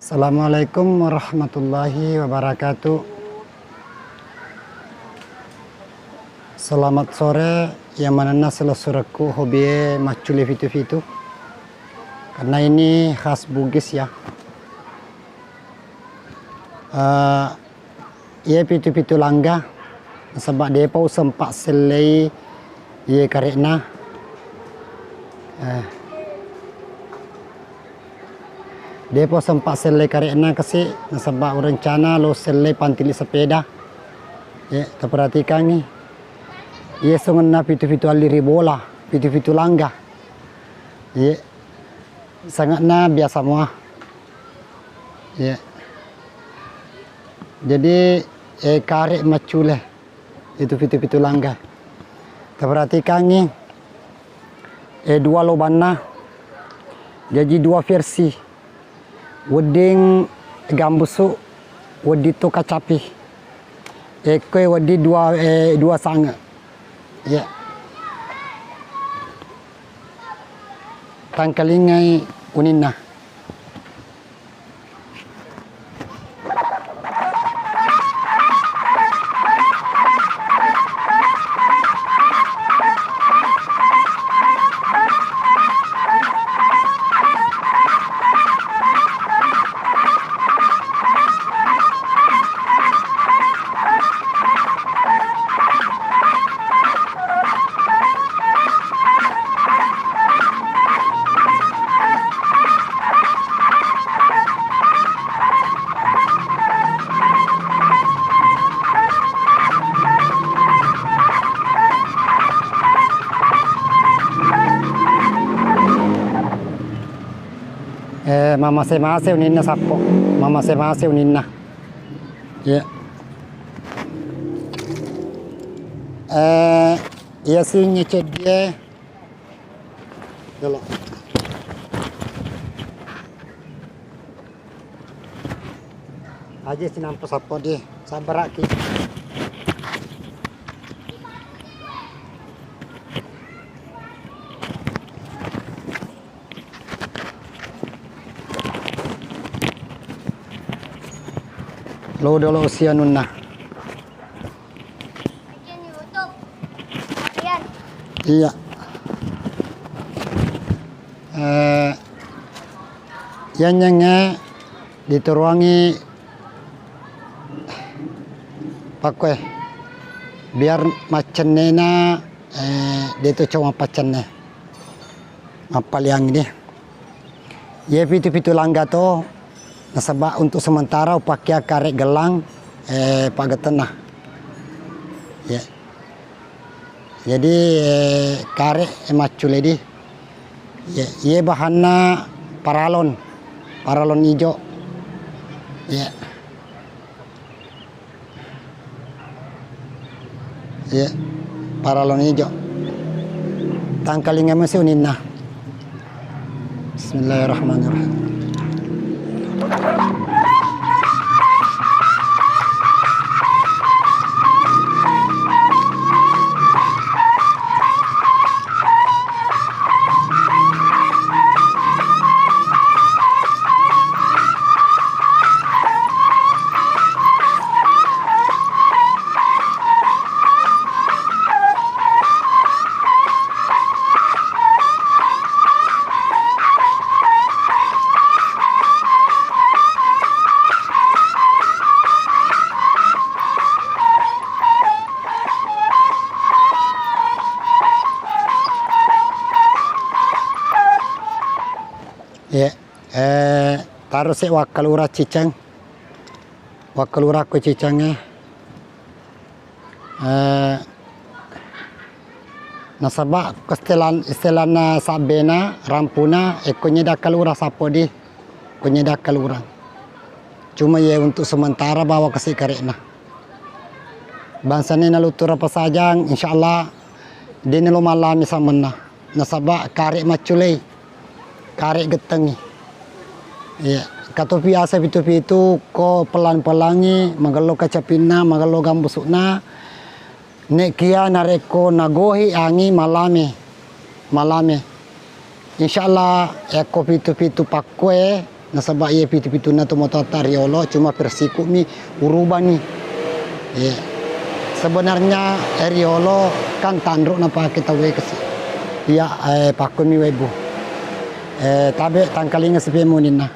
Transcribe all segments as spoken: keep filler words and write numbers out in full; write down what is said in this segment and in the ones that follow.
Assalamualaikum warahmatullahi wabarakatuh. Selamat sore, iya manenna selessurekku hobie maccule fitu-fitu. Karena ini khas Bugis ya. Eh, Iye pitu-pitu langga, nasaba depa usempa sellei iye kare'na. Eh, depa usempa sellei kare'na kasi, nasaba urencana lo sellei pantili sepeda. Ye, taperhatikangi. Iye songenna pitu-pitu alli ri bola, pitu-pitu langga. Ye, sangatna biasa mua. Ye. Jadi, eh, kare maccule itu pitu-pitu langga. Taperhatikangi, eh, dua lobanna. Jaji dua versi. Wedding gambusu, wedding to kacapi. Ekkoe wedding dua, eh, dua sange. Ya. Tangkalingai uninna. Eh, mamase-mase uninna sappo, mamase-mase uninna. Iya. Eh, iya sing ceddie. Dolo. Aja sinampa sappo di, sabbaraki. Lo dolo usia nunna. Iya. Eh, iyanyangnge dituruangi pakkue biar maccennena, eh, deto cuma paccenne. Mappaliang ini. Ye pitu-pitu langga to nasaba untuk sementara upakkea kare gellang, eh, paggettenna. Ye. Jadi, eh, kare maccule di. Ye, ye bahanna paralon, paralon ijo. Ye. Iya, paralon ijo. Tangkalinga mesi uninna. Bismillahirrahmanirrahim. Iya, eh, tarusi wakkalura ciceng. Wakkalura ko cicengnge. Eh, nasaba ko istilan-, istilanna sabbena, rampuna, eh, ko nyedakkalura sappo di, ko nyedakkalura. Cuma ye untuk sementara bawa kasi kare'na. Bangsani naluttura pasajang, insyaallah deni lo mallami samenna. Nasaba kare macculei, kare gettengngi. Iya, kato biasa pitu-pitu ko pelang-pelangngi, magello kacapinna, magello gambusukna. Nekia narekko nagohi angi malame, malame. Insyaallah yakko pitu-pitu pakkue Nasaba iye pitu-pitunna to mototta riolo, cuma persiku'mi urubani. Iya. Sebenarnya, eh, riolo kan tanru napake tauwe kasi. Iya, eh, pakkomi webbu. Eh, tabe tangkalinga sipe muninna.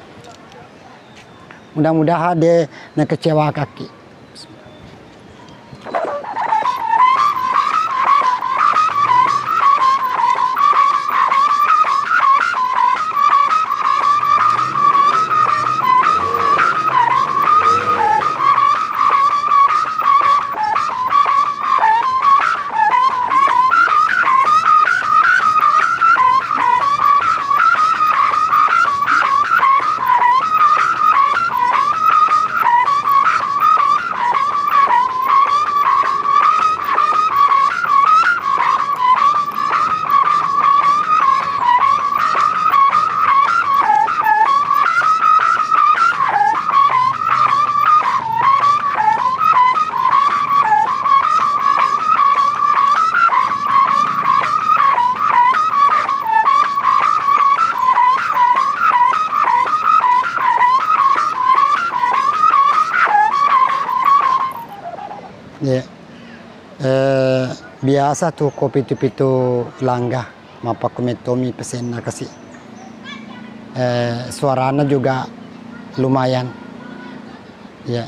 Mudah-mudahan de nakecewakakki. Iya. Eh, biasa tu ko pitu-pitu langga, mappakkumettomi pesenna kasi. Eh, suarana juga lumayan. Ya.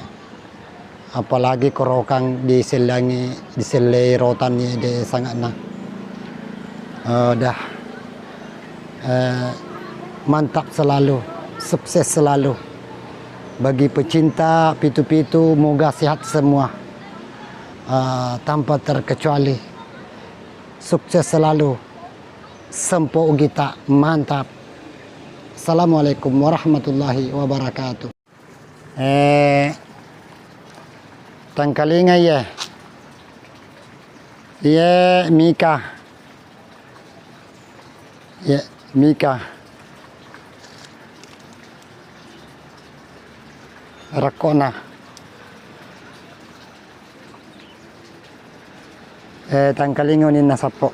Apalagi korokang disellangi, disellei rotan ni de sangatna. Eh, dah. Eh, mantap selalu, sukses selalu. Bagi pecinta pitu-pitu, moga sehat semua. Eh, tanpa terkecuali. Sukses selalu. Sempo Gita, mantap. Assalamualaikum warahmatullahi wabarakatuh. Eh, tangkalinga iye. Iye Mika. Iye Mika. Rakkona. Eh, tangkalinga uninna sappo.